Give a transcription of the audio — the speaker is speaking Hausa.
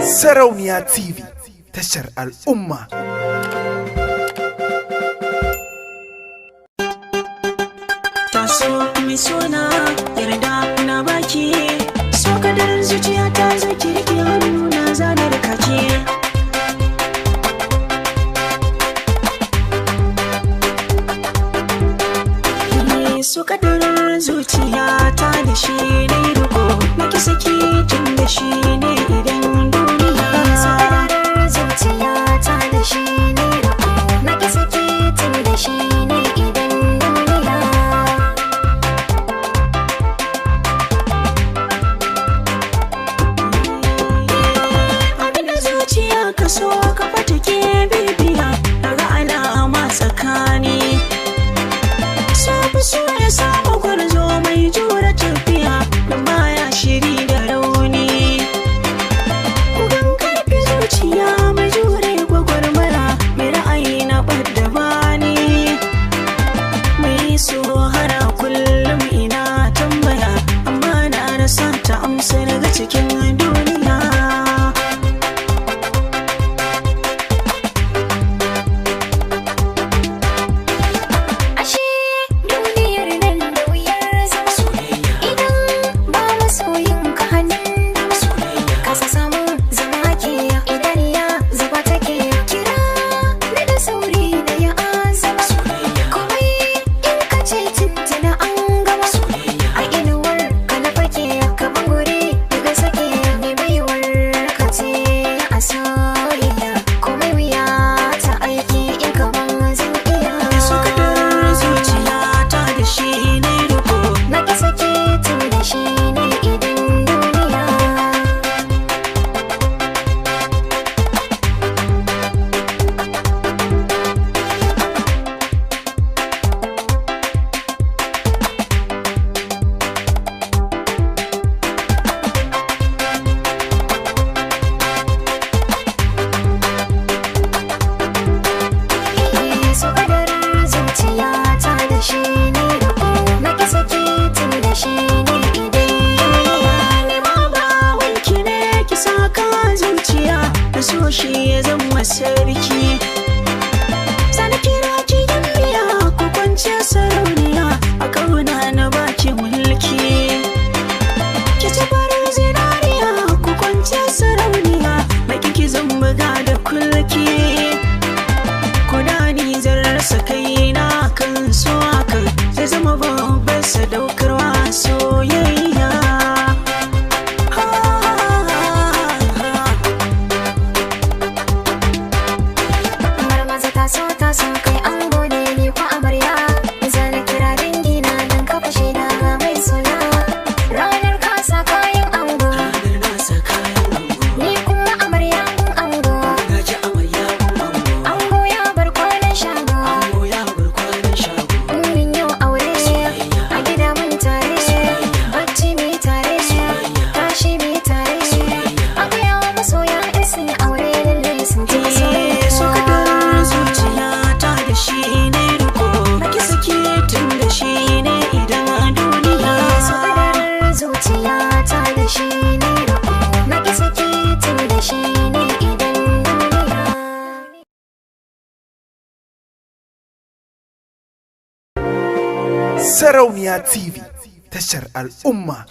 Sarauniya TV, tashar al'umma. Taso mai suna yarda na baki, so kadarin zuciya ta zaki rike hannu na zanar kaki. So kadarin zuciya ta da shi na yi riko, na ki saki tun da shi ne idan duniya. So kadarar zuciya ta da shi ne riko, na ki saki tun da shi ne idan duniya. Abinda zuciya ka so ka fata ke bibiya, daga alama tsakani. So fi so ya samu gwarzo mai jure tafiya da baya shiri da rauni. Kugan karfi zuciya mai jure gwagwarmaya, mai ra'ayi na ɓadda bani. Mai so hara kullum ina tambaya, amma na rasa ta amsa daga cikin duniya. Ashe duniyar nan da wuyar zama, idan ba masoyin ka hannun dama, kasa samun zama ke idaniya zuba take, kira na da sauri da ya azama, komai in ka ce tuntuna an gama, a inuwar ka na fake ka bangure daga sake, ne baiwar ka ce a soyayya, komai wuya ta aiki in ka ban zan iya. Suka darar zuciya ta da shi ne riko. Na ki sake tun da shi ne idan duniya. So kadarar zuciya ta da shi ne riko, na ki sake tun da shi ne idan duniya. Nema ba wanki ne ki saka zuciya da so shi ya zama sarki. Sani kira ki gimbiya ko kwance sarauniya, a kauna na baki mulki. Ki ci farar zinariya ko kwance sarauniya, baki ki zan buga da kulki. Ko da ni zan rasa kaina kan so hakan zai zama babbar sadaukarwa soyayya. Marmaza taso taso kai ango ne ni ko amarya, zana kira dangi na dan kafa shaida ga mai suna, ranar kasa kayan ango, Ranar nasa kayan ango, ni kuma amarya gun ango, gaji amarya gun ango, ango ya bar kwanan shago, ango ya bar kwanan shago. Mun yau aure a gida mun tare, bacci mu tare, tashi mu tare, a gaya wa masoya in sun yi aure lalle sun ji masoya. So kadarar zuciya ta da shi ne riko, na ki saki tun da shi ne idan a duniya. So kadarar zuciya ta da shi ne riko, na ki saki tun da shi ne idan duniya. Sarauniya TV, tashar al'umma.